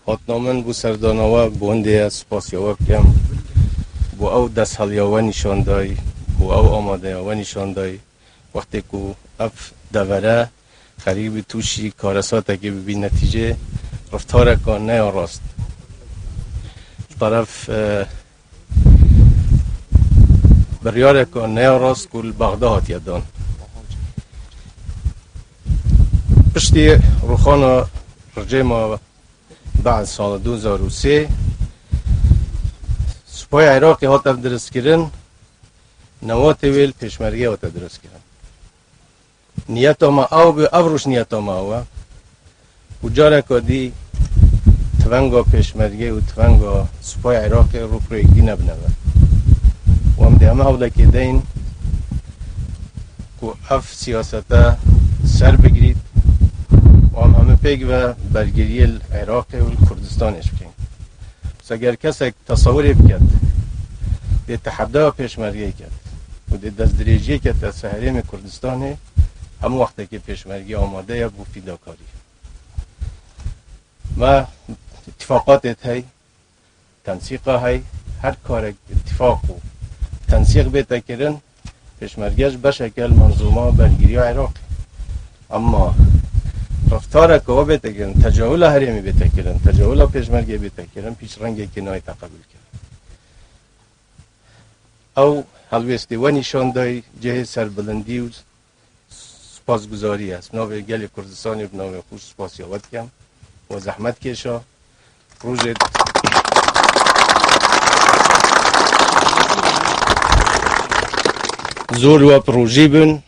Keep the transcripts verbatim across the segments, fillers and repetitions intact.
Hatina min bo serdana we, bi hindê ez spasiya we bikim. Bo ew destheliya we nîşan dayî, bo ew amadeya we nîşan dayî. Wextê ku ev devere xerîbî tûşî karesatekê bibî, netîcê reftareka neya rast. Ji teref, e, biryareka neya rast ku li Bexda hatiye dan. Piştî rûxana rejîma Be'd sala du hezar û sê, Supaya Iraqê hate diristkirin, newatê wê li Pêşmergê hate diristkirin. Niyeta me ew bû, ev roj niyeta me ew e. Û careka dî tivenga Pêşmergê û tivenga Supaya Iraqê rû bi rû yekdî nebine ve. Û em dê heme hewlekê deyin ku ev siyasete ser bigirît û em heme pêk ve bergiriyê li Iraqê û li Kurdistanê jî bikin. Eger kesek tesewirê biket, dê tehedaya Pêşmergeyê ket û dê destdirêjiyê kete ser Herêmê Kurdistanê, hemû wextekê Pêşmerge amade ye bo fîdakarî. Me îtîfaqatê hey, tensîqa hey, her karek îtîfaq û tensîq bête kirin, Pêşmerge ji beşeke li menzûma bergiriya Iraqê. Ema reftareke we bête kirin, tecawila herêmê bête kirin, tecawila Pêşmergê bête kirin, pîç rengekê nayê teqebûl kirin. Ew helwêstê we nîşan dayî, cihê serbilindî û spasguzarî ye. Ez bi navê gelê Kurdistanê, bi navê xwe spasiya we dikim. We zehmet kêşa. Rojê zor we bi rojî bin.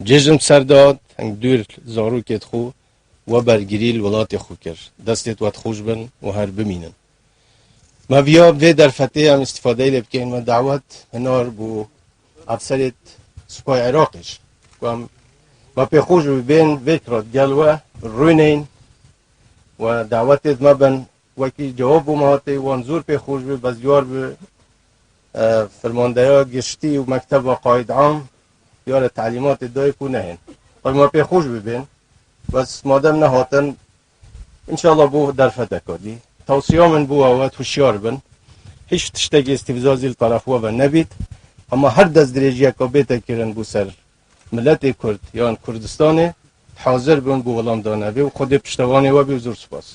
Cejn ser dihat, hing dûr zarokê xwe we bergirî li welatê xwe kir. Destê we xweş bin û her bimînin. Me viya vê derfetê em îstîfadeyê lê bikeyn, me dawet hinar bo efserê Supayê Iraqê jî, ku em, me pê xweş bi bên vê kira digel we rûneyn we dawetê me bin, wekî cewab bo me hatê, wan zor pê xweş bi, bes diyar bi, e, fermandeya giştî û mekteba qaîd am diyar e telîmatê dayê ku nehên. Tabii me pê xweş bi bên, bes madem nehatin, înşallah bo derfeteka dî. Tewsiya min bo we, we hişyar bin. Hiç tiştekî îstîfzazî li teref we ve nebît. Ema her destdirêjiyeka bête kirin bo ser miletê Kurd yan Kurdistanê, hazir bin bo welam dane vê û Xwedê piştevanê we bî û zor spas.